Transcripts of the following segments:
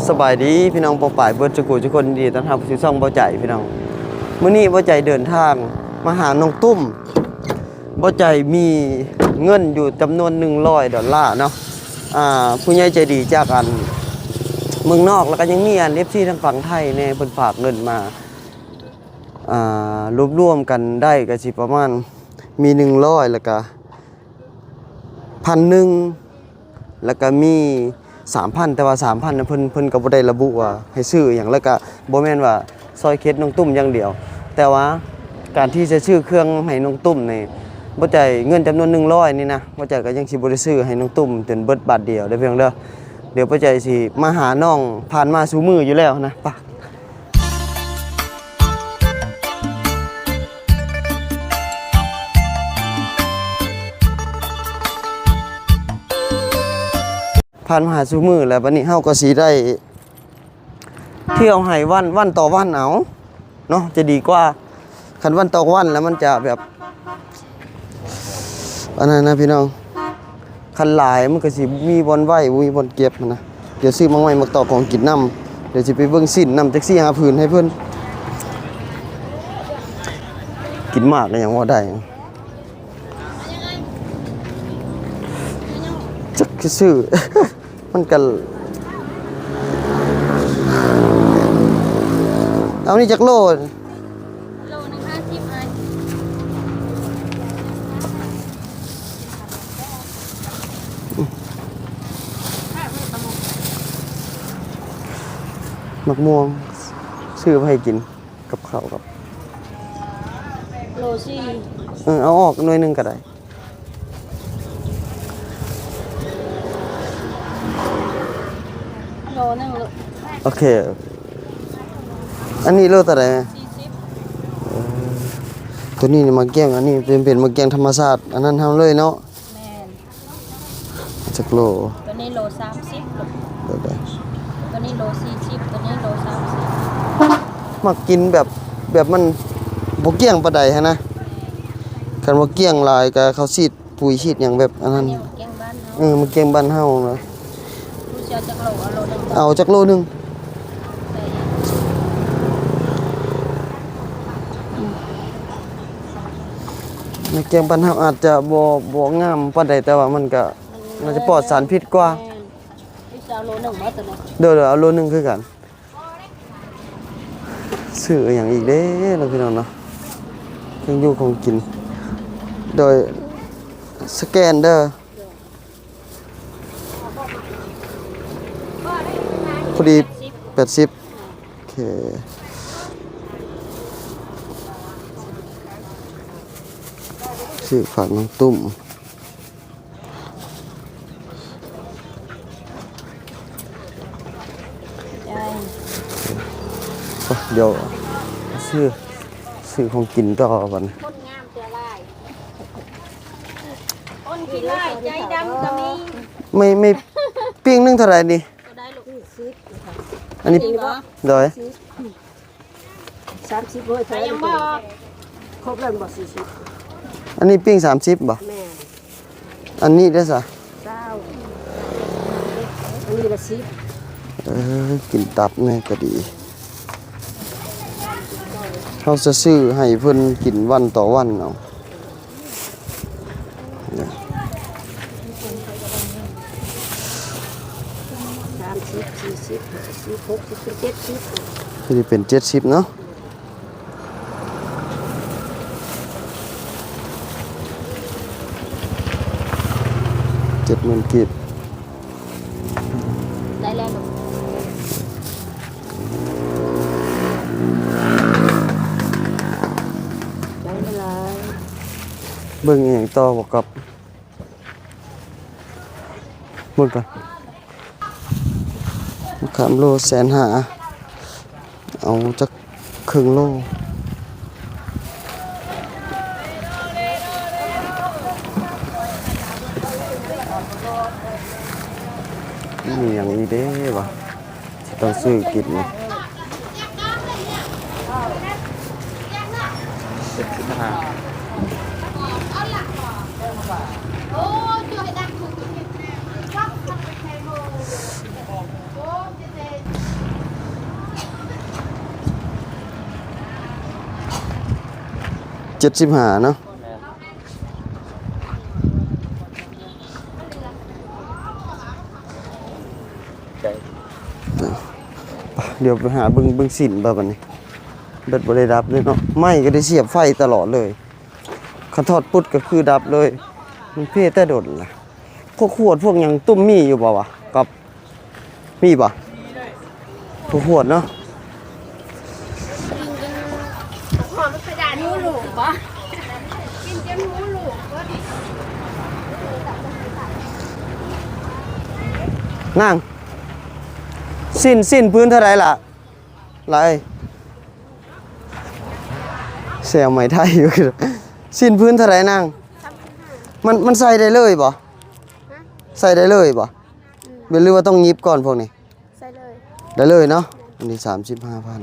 ສະບາຍດີພີ່ນ້ອງປ້ອງປາຍເບິດສູ່ຜູ້ສູ່ຄົນ, ຍິນດີຕ້ອນຮັບສູ່ຊ່ອງເບົາໃຈພີ່ນ້ອງ. ມື້ນີ້ເບົາໃຈເດີນທາງມາຫານ້ອງຕຸ້ມ. ເບົາໃຈມີເງິນຢູ່ຈຳນວນໜຶ່ງຮ້ອຍດອນລາເນາະ, ອ່າ ຜູ້ໃຫຍ່ໃຈດີຈາກອັນເມືອງນອກ ແລ້ວກໍຍັງມີອັນເອັຟຊີທາງຝັ່ງໄທແດ່ ເພິ່ນຝາກເງິນມາ ອ່າ ລວບລວມກັນໄດ້ກໍຊິປະມານມີໜຶ່ງຮ້ອຍ ແລ້ວກໍພັນໜຶ່ງ ແລ້ວກໍມີສາມພັນ, ແຕ່ວ່າສາມພັນນະ ເພິ່ນ ເພິ່ນກໍບໍ່ໄດ້ລະບຸວ່າໃຫ້ຊື້ອີ່ຫຍັງ, ແລ້ວກໍບໍ່ແມ່ນວ່າຊ່ອຍເຂດນ້ອງຕຸ້ມຢ່າງດຽວ, ແຕ່ວ່າການທີ່ຈະຊື້ເຄື່ອງໃຫ້ນ້ອງຕຸ້ມນີ້ ບໍ່ໃຈເງິນຈຳນວນໜຶ່ງຮ້ອຍນີ້ນະ ບໍ່ໃຈກໍຍັງຊິບໍ່ໄດ້ຊື້ໃຫ້ນ້ອງຕຸ້ມຈົນເບິດບາດດຽວເດີ້ພີ່ນ້ອງເດີ້. ດຽວປ້າໃຈຊິມາຫານ້ອງ ຜ່ານມາສູ່ມື້ຢູ່ແລ້ວນະ. ໄປ ຜ່ານມາຫາສູ່ມື້ແລ້ວ, ບັດນີ້ເຮົາກໍຊິໄດ້ທ່ຽວໃຫ້ວັນ ວັນຕໍ່ວັນເອົາເນາະ ຈະດີກວ່າ. ຄັນວັນຕໍ່ວັນແລ້ວມັນຈະແບບ ອັນນັ້ນນະພີ່ນ້ອງ, ຄັນຫຼາຍມັນກໍຊິມີບ່ອນໄວ້ ບໍ່ມີບ່ອນເກັບຫັ້ນນະ. ດຽວຊື້ໝາກໄມ້ໝາກຕອກຂອງກິນນຳ, ດຽວຊິໄປເບິ່ງສິ້ນນຳຈັກສີ່ຫ້າຜືນໃຫ້ເພິ່ນ. ກິນໝາກກໍຍັງບໍ່ໄດ້ ຈັກຊິຊື້ ມັນກໍ ເອົານີ້ຈັກໂລ? ໂລໜຶ່ງຫ້າສິບອ້າຍ. ໝາກມ່ວງ ຊື້ໄປໃຫ້ກິນກັບເຂົ້າກັບ ໂລສີ່. ເອີ ເອົາອອກໜ່ວຍໜຶ່ງກໍໄດ້. ໂລໜຶ່ງລູກ. ໂອເຄ. ອັນນີ້ໂລເທົ່າໃດ? ສີ່ສິບ. ເອີ ໂຕນີ້ນີ້ໝາກແກ້ງ, ອັນນີ້ເປັນ ເປັນໝາກແກ້ງທຳມະຊາດ ອັນນັ້ນເຮົາເລີຍເນາະ. ແມ່ນ. ຈັກໂລ? ໂຕນີ້ໂລສາມສິບລູກ. ໂດຍໆ. ໂຕນີ້ໂລສີ່ສິບ, ໂຕນີ້ໂລສາມສິບ. ມັກກິນແບບ ແບບມັນບໍ່ກ້ຽງປານໃດຫັ້ນນະ. ແມ່ນ. ຄັນວ່າກ້ຽງຫຼາຍກໍເຂົາສີດ ປຸ໋ຍສີດຫຍັງແບບອັນນັ້ນ. ອັນນີ້ໝາກແກ້ງບ້ານເຮົາ. ເອີ ໝາກແກ້ງບ້ານເຮົານະ. ຜູ້ຊິເອົາຈັກໂລ? ເອົາໂລໜຶ່ງ. ເອົາຈັກໂລໜຶ່ງ. ໄດ້. ໝາກແກ້ງບ້ານເຮົາອາດຈະບໍ່ ບໍ່ງາມປານໃດ, ແຕ່ວ່າມັນກະ ມັນ ໜ້າຈະປອດສານພິດກວ່າ. ແມ່ນ. ຜູ້ຊິເອົາໂລໜຶ່ງບໍ່ໂຕນີ້? ໂດຍໆ ເອົາໂລໜຶ່ງຄືກັນ. ຊື້ອີ່ຫຍັງອີກເດ້ເນາະ ພີ່ນ້ອງເນາະ, ເຄື່ອງຢູ່ຂອງກິນ. ໂດຍ ສະແກນເດີ. ພໍດີແປດສິບ. ໂອເຄ. ຊື້ຝາກນ້ອງຕຸ້ມ. ໄປ ດຽວຊື້ ຊື້ຂອງກິນຕໍ່ບັດນີ້. ຄົນງາມຕົວຫຼາຍ ຄົນຂີ້ຮ້າຍໃຈດຳກໍມີ. ໄມ້ ໄມ້ປີ້ງໜຶ່ງເທົ່າໃດນີ້? ກໍໄດ້ລູກ. ອັນນີ້ ນີ້ບໍ່? ໂດຍ. ສາມສິບ ໂອ້ຍ ໄປຍັງບໍ່? ຄົບແລ້ວບໍ່? ສີ່ສິບ. ອັນນີ້ປີ້ງສາມສິບບໍ່? ແມ່ນ. ອັນນີ້ເດ້ຊະ? ຊາວ. ອັນນີ້ລະສິບ. ເອີ ກິນຕັບແດ່ກໍດີ. ເຮົາຈະຊື້ໃຫ້ເພິ່ນກິນວັນຕໍ່ວັນເອົາ. ສາມສິບ ສີ່ສິບ ຫ້າສິບ ຫົກສິບ ເປັນເຈັດສິບ. ຄືຊິເປັນເຈັດສິບເນາະ. ເຈັດໝື່ນກີບ. ໄດ້ແລ້ວລູກ. ໄດ້ຫຼາຍ. ເບິ່ງອີ່ຫຍັງຕໍ່ບໍ່ກັອບ? ເບິ່ງກ່ອນ. ມະຂາມໂລແສນຫ້າ. ເອົາຈັກເຄິ່ງໂລ. ມີຫຍັງອີກເດ້ວະ ຊິຕ້ອງຊື້ກິນນີ້? ເຈັດສິບຫ້າ. ໂອ້ ຊ່ວຍດັງ ໂອ້ ເຈັດສິບ. ຈັດສິບຫ້າເນາະ. ແມ່ນ ດຽວໄປຫາເບິ່ງ ເບິ່ງສິ້ນບໍ່ບັດນີ້. ແບັດບໍ່ໄດ້ດັບເລີຍເນາະ. ໄມ້ກໍໄດ້ສຽບໄຟຕະຫຼອດເລີຍ. ຄັນຖອດປຸດກໍຄືດັບເລີຍ. ມັນເພແຕ່ດົນລະ. ພວກຂວດພວກຫຍັງຕຸ້ມມີຢູ່ບໍ່ວະ? ກັບ ມີບໍ່? ພວກຂວດເນາະ. ຫອມໄປດານຫູລູກບໍ່? ກິນຈົນຫູລູກບໍ່? ນາງ ສິ້ນ ສິ້ນພື້ນເທົ່າໃດລະ? ຫຼາຍ ແຊວໄມ້ໄທຢູ່. ສິ້ນພື້ນເທົ່າໃດນາງ? ມັນ ມັນໃສ່ໄດ້ເລີຍບໍ່? ໃສ່ໄດ້ເລີຍບໍ່? ອືມ ແມ່ນ ຫຼືວ່າຕ້ອງຫຍິບກ່ອນພວກນີ້? ໃສ່ເລີຍ ໄດ້ເລີຍເນາະ. ອັນນີ້ສາມສິບຫ້າພັນ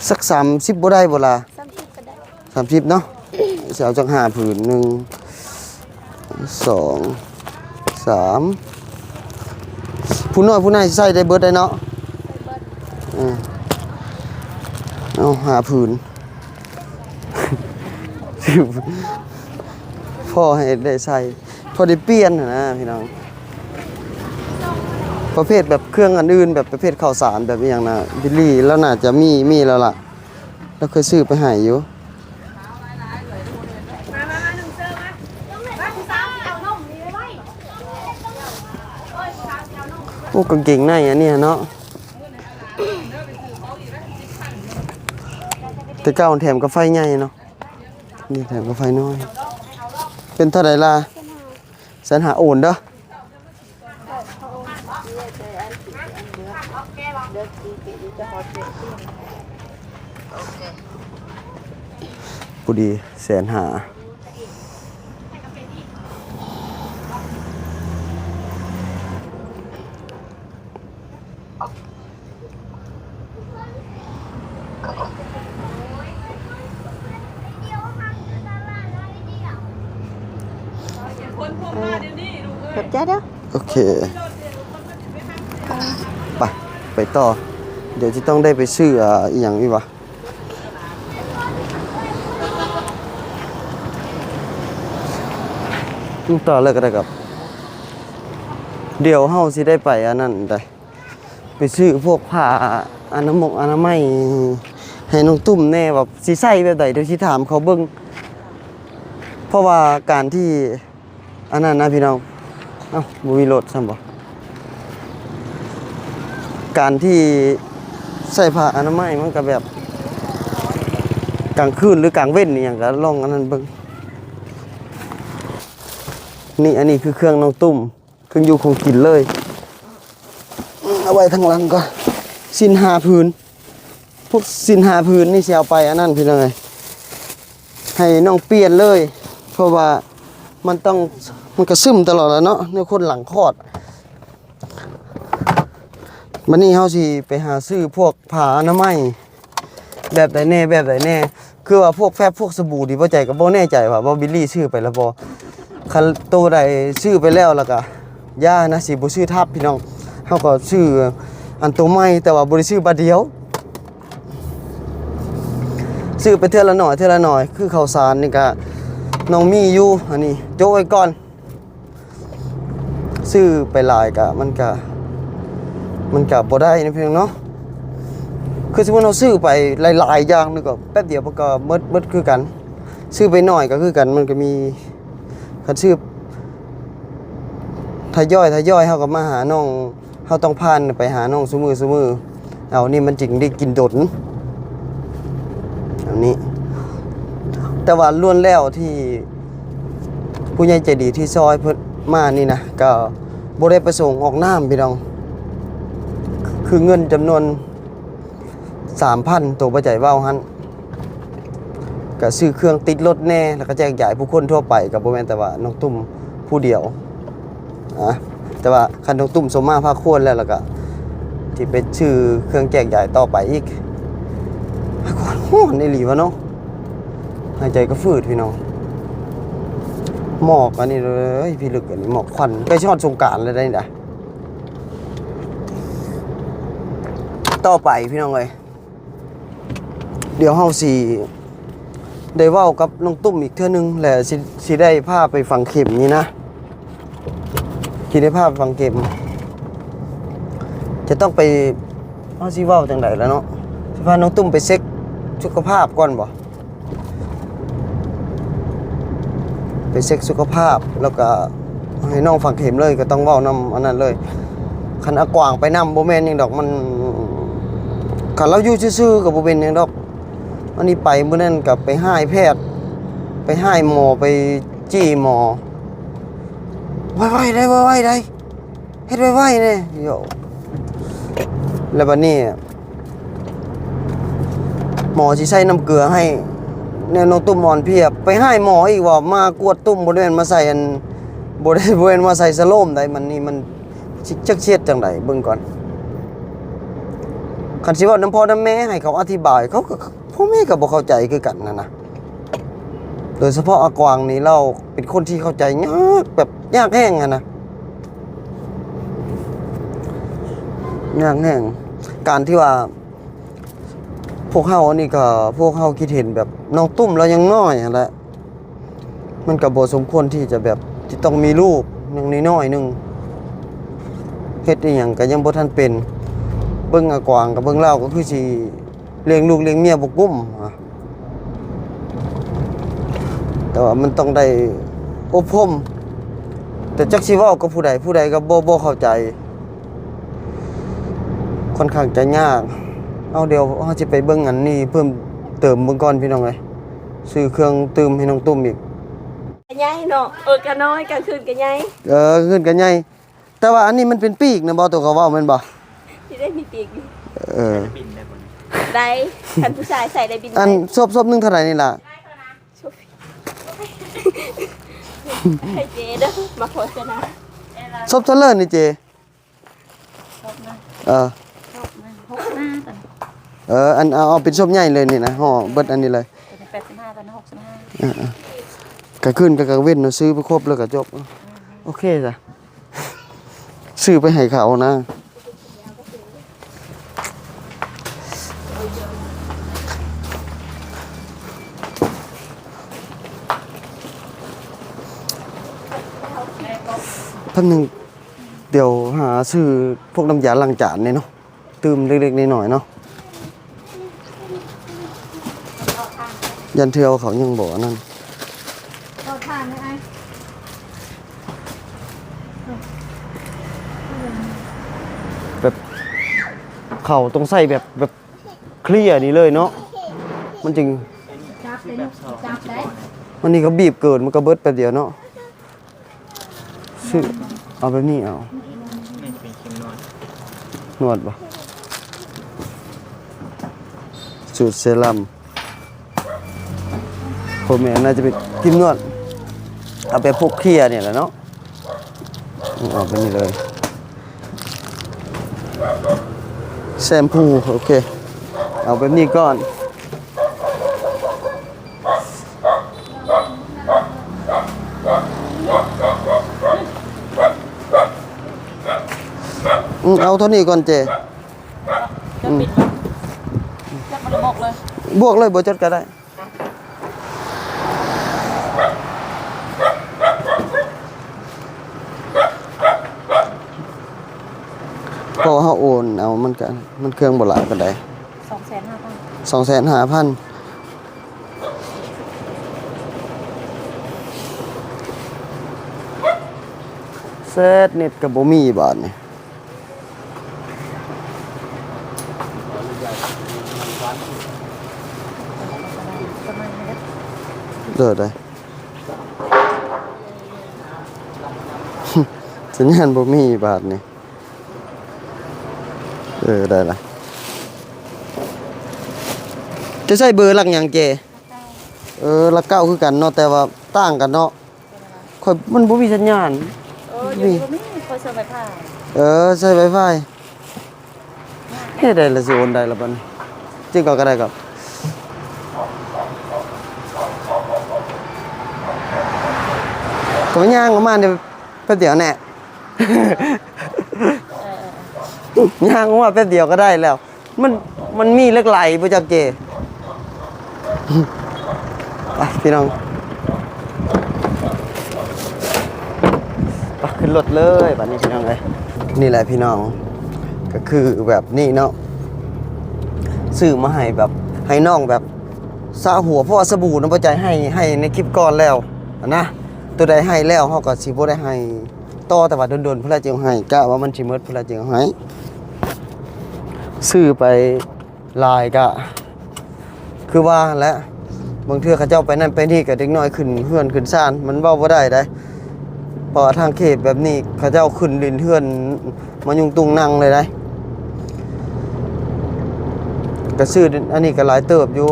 ສັກສາມສິບບໍ່ໄດ້ບໍ່ລະ? ສາມສິບກໍໄດ້ ສາມສິບເນາະ. ຊິເອົາຈັກຫ້າຜືນ ໜຶ່ງ ສອງ ສາມ ຜູ້ນ້ອຍຜູ້ໃຫຍ່ໃສ່ໄດ້ເບິດໄດ໋ເນາະ. ໃສ່ເບິດ ເອີ ເອົາຫ້າຜືນ ພໍໃຫ້ໄດ້ໃສ່ ພໍໄດ້ປ່ຽນຫັ້ນນະພີ່ນ້ອງ. ປະເພດແບບເຄື່ອງອັນອື່ນ ແບບປະເພດເຂົ້າສານແບບອີ່ຫຍັງນະ ບິລລີລາວໜ້າຈະມີ ມີແລ້ວລະ ລາວເຄີຍຊື້ໄປໃຫ້ຢູ່. ໂອ້ ກາງເກງໃນອັນນີ້ເນາະ ແຕ່ເກົ່າແຖມກາໄຟໃຫຍ່ເນາະ. ນີ້ແຖມກາໄຟນ້ອຍ ເປັນເທົ່າໃດລະ? ແສນຫ້າ ໂອນເດີ. ພໍດີແສນຫ້າ. ຂອບໃຈເດີ. ໂອເຄ ໄປ ໄປຕໍ່. ດຽວຊິຕ້ອງໄດ້ໄປຊື້ ອາ ອີ່ຫຍັງອີກວະ? ອືມ ຕໍ່ເລີຍກໍໄດ້ຄັບ. ດຽວເຮົາຊິໄດ້ໄປອັນນັ້ນໄດ໋ ໄປຊື້ພວກຜ້າອະນາມົກອະນາໄມໃຫ້ນ້ອງຕຸ້ມແດ່ ວ່າຊິໃຊ້ແບບໃດ ດຽວຊິຖາມເຂົາເບິ່ງ. ເພາະວ່າການທີ່ ອັນນັ້ນນະພີ່ນ້ອງ ເອົ້າ ບໍ່ມີລົດຊ້ຳບໍ່? ການທີ່ໃສ່ຜ້າອະນາໄມມັນກະແບບ ກາງຄືນຫຼືກາງເວັນອີ່ຫຍັງກະລອງອັນນັ້ນເບິ່ງ. ນີ້ ອັນນີ້ຄືເຄື່ອງນ້ອງຕຸ້ມ ເຄື່ອງຢູ່ຂອງກິນເລີຍ. ເອົາໄວ້ທາງຫຼັງກ່ອນ. ສິ້ນຫ້າຜືນ ພວກສິ້ນຫ້າຜືນນີ້ຊິເອົາໄປອັນນັ້ນພີ່ນ້ອງເອີຍ ໃຫ້ນ້ອງປ່ຽນເລີຍ ເພາະວ່າມັນຕ້ອງ ມັນກະຊຶມຕະຫຼອດລະເນາະ ແນວຄົນຫຼັງຄອດ. ບັດນີ້ເຮົາຊິໄປຫາຊື້ພວກຜ້າອະນາໄມ ແບບໃດແນ່ ແບບໃດແນ່ ຄືວ່າພວກແຟັບ ພວກສະບູນີ້ ບໍ່ໃຈກໍບໍ່ແນ່ໃຈວ່າ ບໍ່ບິລລີຊື້ໄປແລ້ວບໍ່. ຄັນໂຕໃດຊື້ໄປແລ້ວ ແລ້ວກໍຢ່ານະ ຊິບໍ່ຊື້ທັບພີ່ນ້ອງ. ເຮົາກໍຊື້ອັນໂຕໃໝ່ ແຕ່ວ່າບໍ່ໄດ້ຊື້ບາດດຽວ ຊື້ໄປເທື່ອລະໜ້ອຍ ເທື່ອລະໜ້ອຍ. ຄືເຂົ້າສານນີ້ກະນ້ອງມີຢູ່ ອັນນີ້ໂຈະໄວ້ກ່ອນ. ຊື້ໄປຫຼາຍກະ ມັນກະ ມັນກະບໍ່ໄດ້ນະພີ່ນ້ອງເນາະ. ຄືສົມມຸດເຮົາຊື້ໄປຫຼາຍໆຢ່າງນີ້ກໍແປັບດຽວມັນກໍໝົດ ໝົດຄືກັນ. ຊື້ໄປໜ້ອຍກໍຄືກັນ ມັນກໍມີ ຄັນຊື້ທະຍອຍ ທະຍອຍ ເຮົາກໍມາຫານ້ອງ ເຮົາຕ້ອງຜ່ານໄປຫານ້ອງຊຸມື້ ຊຸມື້. ເອົານີ້ມັນຈຶ່ງໄດ້ກິນດົນ ອັນນີ້. ແຕ່ວ່າລ້ວນແລ້ວທີ່ຜູ້ໃຫຍ່ໃຈດີທີ່ຊ່ອຍເພິ່ນມານີ້ນະ ກໍບໍ່ໄດ້ປະສົງອອກນາມພີ່ນ້ອງ. ຄືເງິນຈຳນວນສາມພັນ ໂຕປ້າໃຈເວົ້າຫັ້ນ ກະຊື້ເຄື່ອງຕິດລົດແດ່ ແລ້ວກະແຈກຢາຍຜູ້ຄົນທົ່ວໄປ ກະບໍ່ແມ່ນແຕ່ວ່ານ້ອງຕຸ້ມຜູ້ດຽວ. ອາ ແຕ່ວ່າຄັນນ້ອງຕຸ້ມສົມມາພາຄວນແລ້ວ ແລ້ວກະຊິໄປຊື້ເຄື່ອງແຈກຢາຍຕໍ່ໄປອີກ. ອາກາດຮ້ອນອີ່ຫຼີວະເນາະ ຫາຍໃຈກໍຝືດພີ່ນ້ອງ. ໝອກອັນນີ້ເລີຍ ພິລຶກອັນນີ້ ໝອກຄວັນ ໃກ້ຊິຮອດສົງການແລ້ວໄດ໋ນະ. ຕໍ່ໄປພີ່ນ້ອງເອີຍ ດຽວເຮົາຊິໄດ້ເວົ້າກັບນ້ອງຕຸ້ມອີກເທື່ອໜຶ່ງ ແລະ ຊິ ຊິໄດ້ພາໄປຝັງເຂັມນີ້ນະ ຊິໄດ້ພາໄປຝັງເຂັມ. ຈະຕ້ອງໄປ ເຮົາຊິເວົ້າຈັ່ງໃດລະເນາະ ຊິພານ້ອງຕຸ້ມໄປເຊັກສຸຂະພາບກ່ອນບໍ? ໄປເຊັກສຸຂະພາບ ແລ້ວກະໃຫ້ນ້ອງຝັງເຂັມເລີຍ ກະຕ້ອງເວົ້ານຳອັນນັ້ນເລີຍ. ຄັນອາກວາງໄປນຳບໍ່ແມ່ນຫຍັງດອກ ມັນ ຄັນລາວຢູ່ຊື່ໆກະບໍ່ເປັນຫຍັງດອກ. ອັນນີ້ໄປມື້ນັ້ນກະໄປຮ້າຍແພດ ໄປຮ້າຍໝໍ ໄປຈີ່ໝໍ ໄວໆໄດ໋ ໄວໆໄດ໋. ເຮັດໄວໆແດ່ ໂຢ ແລ້ວບັດນີ້ໝໍຊິໃສ່ນ້ຳເກືອໃຫ້ ແນວນ້ອງຕຸ້ມອ່ອນເພຍ ໄປຮ້າຍໝໍອີກວ່າ ມາກວດຕຸ້ມ ບໍ່ໄດ້ແມ່ນມາໃສ່ອັນ ບໍ່ໄດ້ ບໍ່ແມ່ນມາໃສ່ສະໂລມໃດ໋. ມັນນີ້ມັນຊິຈັກຊິເຮັດຈັ່ງໃດ ເບິ່ງກ່ອນ. ຄັນຊິເວົ້ານຳພໍ່ນຳແມ່ໃຫ້ເຂົາອະທິບາຍ ເຂົາກະ ພໍ່ແມ່ກະບໍ່ເຂົ້າໃຈຄືກັນຫັ້ນນະ. ໂດຍສະເພາະອາກວາງນີ້ ລາວເປັນຄົນທີ່ເຂົ້າໃຈຍາກ ແບບຍາກແຮງຫັ້ນນະ ຍາກແຮງ. ການທີ່ວ່າພວກເຮົາອັນນີ້ກະ ພວກເຮົາຄິດເຫັນແບບນ້ອງຕຸ້ມລາວຍັງນ້ອຍຫັ້ນແຫຼະ ມັນກະບໍ່ສົມຄວນທີ່ຈະແບບ ທີ່ຕ້ອງມີລູກ ຍັງນ້ອຍໆໜຶ່ງ ເຮັດອີ່ຫຍັງກະຍັງບໍ່ທັນເປັນ. ເບິ່ງອາກວາງກະເບິ່ງລາວກະຄືຊິ ລ້ຽງລູກລ້ຽງເມຍບໍ່ກຸ້ມ ແຕ່ວ່າມັນຕ້ອງໄດ້ອົບຮົມ ແຕ່ຈັກຊິເວົ້າກັບຜູ້ໃດ ຜູ້ໃດກະບໍ່ ບໍ່ເຂົ້າໃຈ ຂ້ອນຂ້າງຈະຍາກ. ເອົາ ດຽວເຮົາຊິໄປເບິ່ງອັນນີ້ເພີ່ມເຕີມເບິ່ງກ່ອນພີ່ນ້ອງເອີຍ ຊື້ເຄື່ອງຕື່ມໃຫ້ນ້ອງຕຸ້ມອີກ. ກະໃຫຍ່ເນາະ ເອີ ກະນ້ອຍ ກາງຄືນກະໃຫຍ່ ເອີ ກາງຄືນກະໃຫຍ່. ແຕ່ວ່າອັນນີ້ມັນເປັນປີກນະບໍ່ ໂຕເຂົາເວົ້າແມ່ນບໍ່? ຊິໄດ້ມີປີກຢູ່ ເອີ ໄດ້ ຄັນຜູ້ຊາຍໃສ່ໄດ້ບິນໄດ້. ອັນ ສົບ ສົບໜຶ່ງເທົ່າໃດນີ້ລະ? ໃຫ້ເຈເດີ ມາໂຄສະນາ. ສົບເທົ່າເລີນີ້ເຈ? ເອີ ເອີ ອັນ ເອົາ ເອົາເປັນສົບໃຫຍ່ເລີຍນີ້ນະ ຫໍ່ເບິດອັນນີ້ເລີຍ. ເອີ ກາງຄືນກາງເວັນເນາະ ຊື້ໄປຄົບແລ້ວກະຈົບ. ໂອເຄຊະ. ຊື້ໄປໃຫ້ເຂົານະ. ແປັບໜຶ່ງ ດຽວຫາຊື້ພວກນ້ຳຢາລ້າງຈານນີ້ເນາະ ຕື່ມເລັກໆນ້ອຍໆເນາະ. ຢ້ານເທື່ອເຂົາຍັງບໍ່ອັນນັ້ນ ເອົາຖ່ານໃຫ້ອ້າຍ. ແບບເຂົາຕ້ອງໃຊ້ແບບ ແບບເຄລຍນີ້ເລີຍເນາະ ມັນຈຶ່ງ ຈັບເດ້ລູກ ຈັບໄດ້. ອັນນີ້ກະບີບເກີນ ມັນກະເບິດແປັບດຽວເນາະ. ຊື້ ເອົາແບບນີ້ເອົາ ນວດບໍ່? ສູດເຊຣັຳ ໂອແມ່ນ ໜ້າຈະເປັນຄຣີມນວດ ເອົາແບບພວກເຄລຍນີ້ແຫຼະເນາະ. ເອົາແບບນີ້ເລີຍ ແຊມພູ ໂອເຄ ເອົາແບບນີ້ກ່ອນ. ອືມ ເອົາເທົ່ານີ້ກ່ອນເຈ. ຈະປິດບໍ່? ຈັກບໍ່ໄດ້ບອກເລີຍ ບວກເລີຍ ບໍ່ຈົດກະໄດ້. ເພາະວ່າເຮົາໂອນເອົາ ມັນກະ ມັນເຄື່ອງບໍ່ຫຼາຍປານໃດ. ສອງແສນຫ້າພັນ ສອງແສນຫ້າພັນ. ເຟສເນັດກະບໍ່ມີບາດນີ້. ເດີໄດ້ ສັນຍານບໍ່ມີບາດນີ້. ເອີ ໄດ້ລະ. ຈະໃຊ້ເບີຫຼັກຫຍັງເຈ? ເອີ ຫຼັກເກົ້າຄືກັນເນາະ ແຕ່ວ່າຕ່າງກັນເນາະ. ຂ້ອຍ ມັນບໍ່ມີສັນຍານ. ເອີ ຢູ່ນີ້ບໍ່ມີ ຂ້ອຍໃຊ້ໄວຟາຍ. ເອີ ໃຊ້ໄວຟາຍ. ເຮັດໄດ້ລະ ຊິໂອນໄດ້ລະບັດນີ້. ຈິກເອົາກະໄດ້ກໍ ກໍຍ່າງອອກມານີ້ແປັບດຽວແນ່. ເອີ ຍ່າງອອກມາແປັບດຽວກໍໄດ້ແລ້ວ. ມັນ ມັນມີເຫຼັກໄຫຼບໍ່ຈັກເຈ? ໄປພີ່ນ້ອງ ໄປຂຶ້ນລົດເລີຍບາດນີ້ພີ່ນ້ອງເອີຍ. ນີ້ແຫຼະພີ່ນ້ອງ ກໍຄືແບບນີ້ເນາະ ຊື້ມາໃຫ້ແບບ ໃຫ້ນ້ອງແບບສະຫົວ ເພາະວ່າສະບູນຳບໍ່ໃຈໃຫ້ ໃຫ້ໃນຄລິບກ່ອນແລ້ວນະ. ໂຕໃດໃຫ້ແລ້ວເຮົາກໍຊິບໍ່ໄດ້ໃຫ້ຕໍ່ ແຕ່ວ່າດົນໆພຸ້ນລະຈຶ່ງໃຫ້ ກະວ່າມັນຊິໝົດພຸ້ນລະຈຶ່ງໃຫ້. ຊື້ໄປຫຼາຍກະຄືວ່າແຫຼະ ບາງເທື່ອເຂົາເຈົ້າໄປນັ້ນໄປນີ້ ກະເດັກນ້ອຍຂຶ້ນເຮືອນຂຶ້ນຊານ ມັນເວົ້າບໍ່ໄດ້ໃດ໋ ເພາະວ່າທາງເຂດແບບນີ້ ເຂົາເຈົ້າຂຶ້ນຫຼິ້ນເຮືອນມາຍຸງຕຸງນັງເລີຍໃດ໋. ກະຊື້ອັນນີ້ກະຫຼາຍເຕີບຢູ່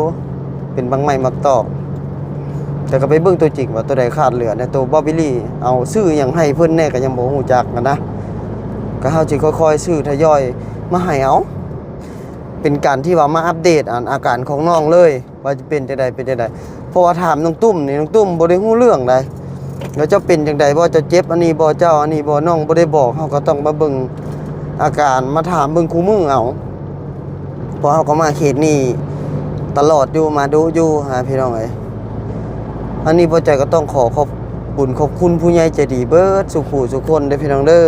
ເປັນໝາກໄມ້ໝາກຕອກ ແຕ່ກໍໄປເບິ່ງຕົວຈິງວ່າໂຕໃດຂາດເຫຼືອແດ່. ໂຕບອບບິລລີເອົາຊື້ຫຍັງໃຫ້ເພິ່ນແດ່ກໍຍັງບໍ່ຮູ້ຈັກຫັ້ນນະ ກໍເຮົາຊິຄ່ອຍໆຊື້ທະຍອຍມາໃຫ້ເອົາ ເປັນການທີ່ວ່າມາອັບເດດອັນອາການຂອງນ້ອງເລີຍ ວ່າຈະເປັນຈັ່ງໃດ ເປັນຈັ່ງໃດ ເພາະວ່າຖາມນ້ອງຕຸ້ມນີ້ ນ້ອງຕຸ້ມບໍ່ໄດ້ຮູ້ເລື່ອງໃດ໋ ວ່າເຈົ້າເປັນຈັ່ງໃດບໍ່ ເຈົ້າເຈັບອັນນີ້ບໍ່ ເຈົ້າອັນນີ້ບໍ່ ນ້ອງບໍ່ໄດ້ບອກ ເຮົາກໍຕ້ອງມາເບິ່ງອາການ ມາຖາມເບິ່ງຄູ່ມື້ເອົາ ເພາະເຮົາກໍມາເຂດນີ້ຕະຫຼອດຢູ່ ມາດຸຢູ່ຫັ້ນພີ່ນ້ອງເອີຍ. ອັນນີ້ບໍ່ໃຈກໍຕ້ອງຂໍຂອບບຸນຂອບຄຸນຜູ້ໃຫຍ່ໃຈດີເບິດສູ່ຜູ້ສູ່ຄົນເດີພີ່ນ້ອງເດີ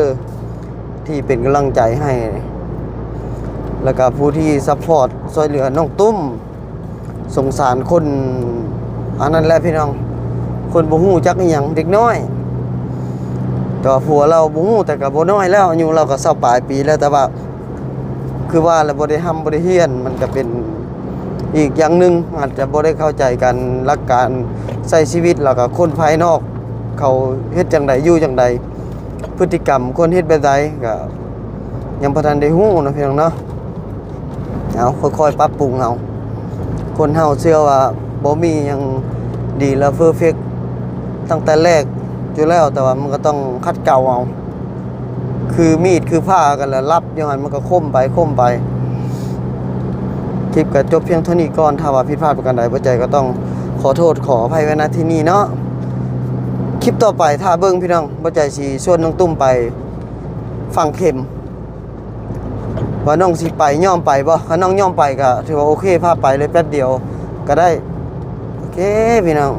ທີ່ເປັນກຳລັງໃຈໃຫ້ ແລ້ວກໍຜູ້ທີ່ຊັບພອດຊ່ວຍເຫຼືອນ້ອງຕຸ້ມ. ສົງສານຄົນອັນນັ້ນແຫຼະພີ່ນ້ອງ ຄົນບໍ່ຮູ້ຈັກອີ່ຫຍັງ ເດັກນ້ອຍ ແຕ່ວ່າຜົວລາວບໍ່ຮູ້ ແຕ່ກໍບໍ່ນ້ອຍແລ້ວ ອາຍຸລາວກໍຊາວປາຍປີແລ້ວ ແຕ່ວ່າຄືວ່າລະບໍ່ໄດ້ຮ່ຳບໍ່ໄດ້ຮຽນ ມັນກໍເປັນອີກຢ່າງໜຶ່ງ ອາດຈະບໍ່ໄດ້ເຂົ້າໃຈກັນ ຫຼັກການໃຊ້ຊີວິດ ແລ້ວກໍຄົນພາຍນອກເຂົາເຮັດຈັ່ງໃດ ຢູ່ຈັ່ງໃດ ພຶດຕິກຳຄົນເຮັດແບບໃດ ກໍຍັງບໍ່ທັນໄດ້ຮູ້ເນາະພີ່ນ້ອງເນາະ. ເອົາ ຄ່ອຍໆປັບປຸງເອົາ ຄົນເຮົາເຊື່ອວ່າບໍ່ມີຫຍັງດີແລ້ວເພີເຟັກຕັ້ງແຕ່ແລກຢູ່ແລ້ວ ແຕ່ວ່າມັນກໍຕ້ອງຂັດເກົາເອົາ ຄືມີດຄືພ້າກັນລະລັບຢູ່ຫັ້ນ ມັນກໍຄົມໄປຄົມໄປ. ຄລິບກໍຈົບພຽງເທົ່ານີ້ກ່ອນ ຖ້າວ່າຜິດພາດປະການໃດ ບໍ່ໃຈກໍຕ້ອງຂໍໂທດຂໍອະໄພໄວ້ ນະ ທີ່ນີ້ເນາະ. ຄລິບຕໍ່ໄປຖ້າເບິ່ງພີ່ນ້ອງ ບໍ່ໃຈຊິຊວນນ້ອງຕຸ້ມໄປຝັງເຂັມ ວ່ານ້ອງຊິໄປຍອມໄປບໍ່ ຄັນນ້ອງຍອມໄປກໍຖືວ່າໂອເຄ ພາໄປເລີຍແປັບດຽວກໍໄດ້. ໂອເຄພີ່ນ້ອງ